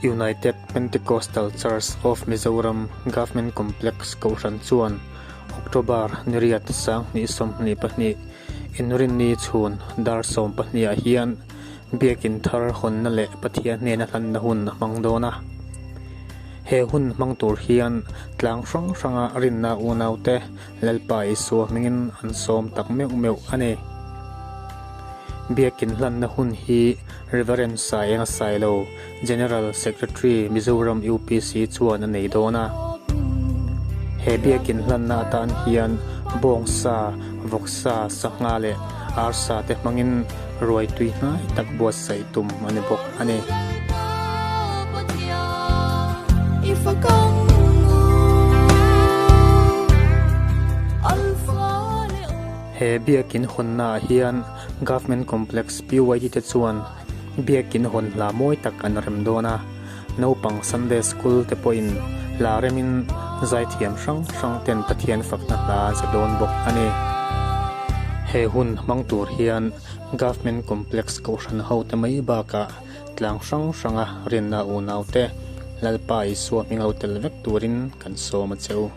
United Pentecostal Church of Mizoram Government Complex Kohhran chuan October ni riat 2022 Inrinni chhun dar 12 ah hian Biakin thar hawnna leh Pathian hnena hlanna hun a hmang dawn a. He hun hmang tur hian tlang hrang hranga rinna unaute Lalpa Isua hmingin an sawm tak meuh meuh a ni. Biakin hlanna hun hi Reverend Saenga Sailo, General Secretary, Mizoram UPC chuan a nei dawn a. He biakin hlanna atan hian bawngsa, vawksa, sangha leh arsa te hmangin ruai tui hnai tak buatsaih tum a ni bawk a ni. He biakin hawnna ah hian Government Complex PYD te chuan biakin hawn hla mawi tak an rem dawn a, naupang Sunday School te pawhin hla remin zaithiam hrang hrang ten Pathian fakna hla an sa dawn bawk a ni. He hun hmang tur hian Government Complex Kohhran hote mai bakah tlang hrang hranga rinna unaute Lalpa Isua hming lo tel vek turin kan sawm a che u.